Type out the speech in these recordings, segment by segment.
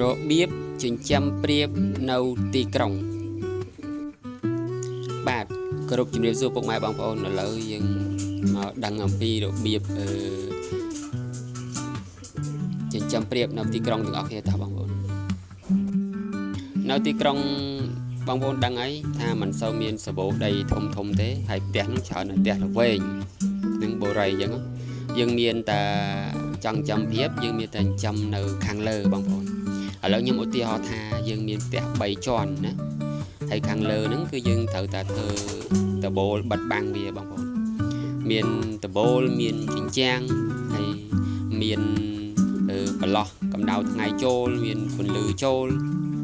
របៀបចិញ្ចឹមព្រាបនៅទីក្រុងបាទគោរពជំរាបសួរពុកម៉ែបងប្អូនឥឡូវយើងមកដឹងអំពីរបៀបចិញ្ចឹមព្រាបនៅទីក្រុងទាំងអស់គ្នាតោះបងប្អូននៅទីក្រុងបងប្អូនដឹងហើយថាมันសូវមានសបោដីធំធំទេហើយផ្ទះហ្នឹងច្រើនតែផ្ទះល្វែងនិងបូរីអញ្ចឹងយើងមានតែចង់ចាំព្រាបយើងមានតែចិញ្ចឹមនៅខាងលើបងប្អូនឥឡូវខ្ញុំឧទាហរណ៍ថាយើងមានផ្ទះ3ជាន់ណាហើយខាងលើហ្នឹងគឺយើងត្រូវតែធ្វើដបូលបិទបាំងវាបងប្អូនមានដបូលមានជញ្ជាំងហើយមានប្រឡោះកម្ដៅថ្ងៃចូលមានពន្លឺចូល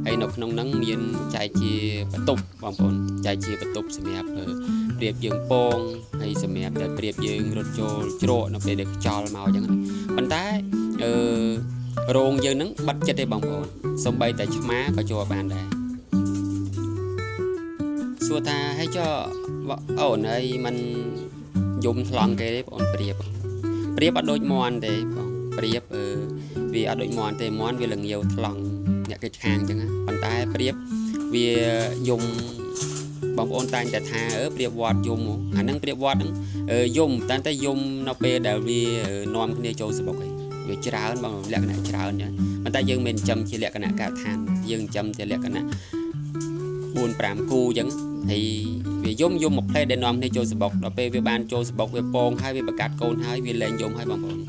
ហើយនៅក្នុងហ្នឹងមានចែកជាបន្ទប់បងប្អូនចែកជាបន្ទប់សម្រាប់ព្រាបយើងពងហើយសម្រាប់តែព្រាបយើងរត់ចូលជ្រកនៅពេលដែលខ្យល់មកអញ្ចឹងណាប៉ុន្តែអឺរោងយើងហ្នឹងបិទចិត្តទេបងប្អូនសំបីតែឆ្មាក៏ចូលបានដែរសួរថាហើយចុះអូនហើយมันយំថ្លង់គេទេបងប្អូនព្រាបព្រាបអត់ដូចមន់ទេបងព្រាបវាអត់ដូចមន់ទេមន់វាល្ងាវថ្លង់អ្នកគេខាងអញ្ចឹងណាប៉ុន្តែព្រាបវាយំបងប្អូនតែងតែថាព្រាបវត្តយំអាហ្នឹងព្រាបវត្តហ្នឹងយំតែតែយំនៅពេលដែលវានាំគ្នាចូលសបុកឯងវាច្រើនបងលក្ខណៈច្រើនចឹងប៉ុន្តែយើងមិនចិញ្ចឹមជាលក្ខណៈកឋានយើងចិញ្ចឹមជាលក្ខណៈ4 5គូអញ្ចឹងហើយវាយំយំមួយផ្លែដែលនាំគ្នាចូលសបុកដល់ពេលវាបានចូលសបុកវាពងហើយវាបង្កាត់កូនហើយវាលែងយំហើយបងប្អូន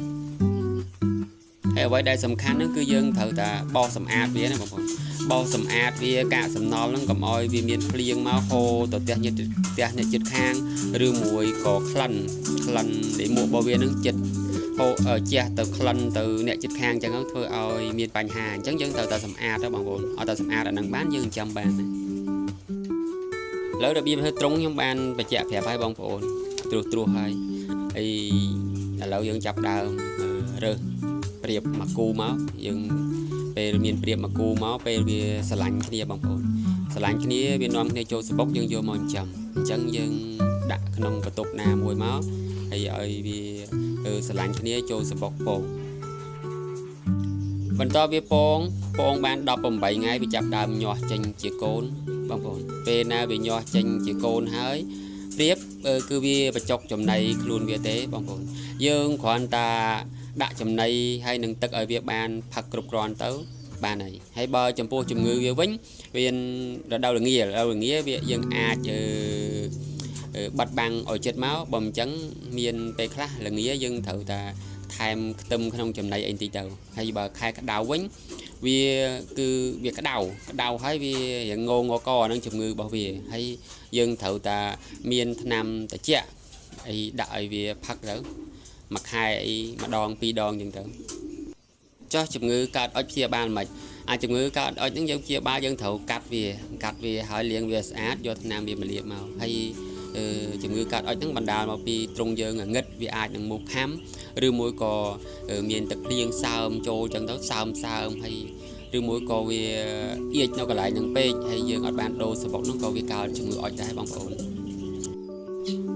ហើយអ្វីដែលសំខាន់ហ្នឹងគឺយើងត្រូវតែបោសសម្អាតវាណាបងប្អូនបោសសម្អាតវាកាកសំណល់ហ្នឹងកុំឲ្យវាមានភ្លៀងមកហូរទៅផ្ទះញាតិផ្ទះអ្នកជិតខាងឬមួយក៏ក្លិនក្លិននៃមួករបស់វាហ្នឹងចិត្តហូរជះទៅក្លិនទៅអ្នកជិតខាងអញ្ចឹងទៅធ្វើឲ្យមានបញ្ហាអញ្ចឹងយើងត្រូវតែសម្អាតទៅបងប្អូនអត់តែសម្អាតអាហ្នឹងបានយើងចាំបានណាឥឡូវរបៀបធ្វើត្រង់ខ្ញុំបានបញ្ជាក់ប្រាប់ឲ្យបងប្អូនត្រួសត្រាសហើយហើយឥឡូវយើងចាប់ដើមរើសព្រាបមកគូមកយើងពេលមានព្រាបមកគូមកពេលវាស្រឡាញ់គ្នាបងប្អូនស្រឡាញ់គ្នាវានាំគ្នាចូលសបុកយើងយកមកចិញ្ចឹមអញ្ចឹងយើងដាក់ក្នុងបន្ទប់ណាមួយមកហើយឲ្យវាស្រឡាញ់គ្នាចូលសបុកពងបន្តវាពងពងបាន18ថ្ងៃវាចាប់ដើមញាស់ចេញជាកូនបងប្អូនពេលណាវាញាស់ចេញជាកូនហើយព្រាបគឺវាបញ្ចុកចំណីខ្លួនវាទេបងប្អូនយើងគ្រាន់តែដាក់ចំណីហើយនឹងទឹកឲ្យវាបានផឹកគ្រប់គ្រាន់ទៅបានហើយហើយបើចំពោះជំងឺវាវិញវារដូវរងារដូវរងាវាយើងអាចបិទបាំងឲ្យចិត្តមកបើមិនចឹងមានពេលខ្លះរងាយើងត្រូវតែថែមខ្ទឹមក្នុងចំណីអីបន្តិចទៅហើយបើខែក្តៅវិញវាគឺវាក្តៅក្តៅហើយវារៀងងងកហ្នឹងជំងឺរបស់វាហើយយើងត្រូវតែមានថ្នាំត្រជាក់អីដាក់ឲ្យវាផឹកទៅមួយខែអីម្ដងពីរដងចឹងទៅចុះជំងឺកើតអុចព្យាបាលមិនអាចជំងឺកើតអុចហ្នឹងយើងព្យាបាលយើងត្រូវកាត់វាកាត់វាហើយលាងវាស្អាតយកថ្នាំវាមកលាបមកហើយជំងឺកើតអុចហ្នឹងបណ្ដាលមកពីទ្រង់យើងងឹតវាអាចនឹងមូសខាំឬមួយក៏មានទឹកភ្លៀងសើមចូលចឹងទៅសើមសើមហើយឬមួយក៏វាអៀចនៅកន្លែងហ្នឹងពេកហើយយើងអត់បានដូរសបុកហ្នឹងក៏វាកើតជំងឺអុចដែរបងប្អូន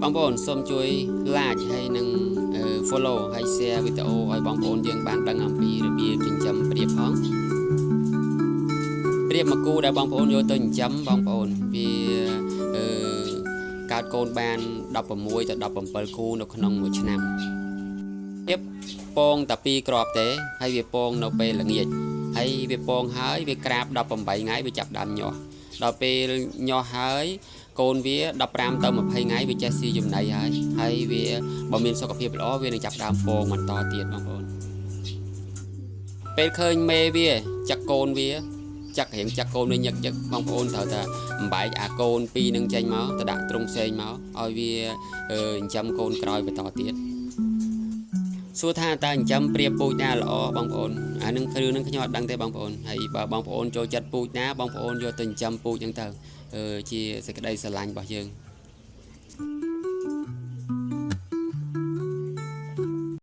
បងប្អូនសូមជួយ like ហើយនិង follow ហើយ share វីដេអូឲ្យបងប្អូនយើងបានដឹងអំពីរបៀបចិញ្ចឹមព្រាបផងព្រាបមួយគូដែលបងប្អូនយកទៅចិញ្ចឹមបងប្អូនវាអឺកើតកូនបាន16ទៅ17គូនៅក្នុងមួយឆ្នាំព្រាបពងតែ2គ្រាប់ទេហើយវាពងនៅពេលល្ងាចហើយវាពងហើយវាក្រាប18ថ្ងៃវាចាប់ដើមញាស់ដល់ពេលញាស់ហើយកូនវា15ទៅ20ថ្ងៃវាចេះស៊ីចំណីហើយហើយវាបើមានសុខភាពល្អវានឹងចាប់ដើមពងបន្តទៀតបងប្អូនពេលឃើញមេវាចាក់កូនវាចាក់រៀងចាក់កូនវាញឹកញឹកបងប្អូនត្រូវតែបំបែកអាកូនពីរនឹងចេញមកទៅដាក់ទ្រុងផ្សេងមកឲ្យវាចិញ្ចឹមកូនក្រោយបន្តទៀតសួរថាតើចិញ្ចឹមព្រាបពូជណាល្អបងប្អូនអានឹងគ្រឿងនឹងខ្ញុំអត់ដឹងទេបងប្អូនហើយបើបងប្អូនចូលចិត្តពូជណាបងប្អូនយកទៅចិញ្ចឹមពូជហ្នឹងទៅជាសេចក្តីស្រឡាញ់របស់យើង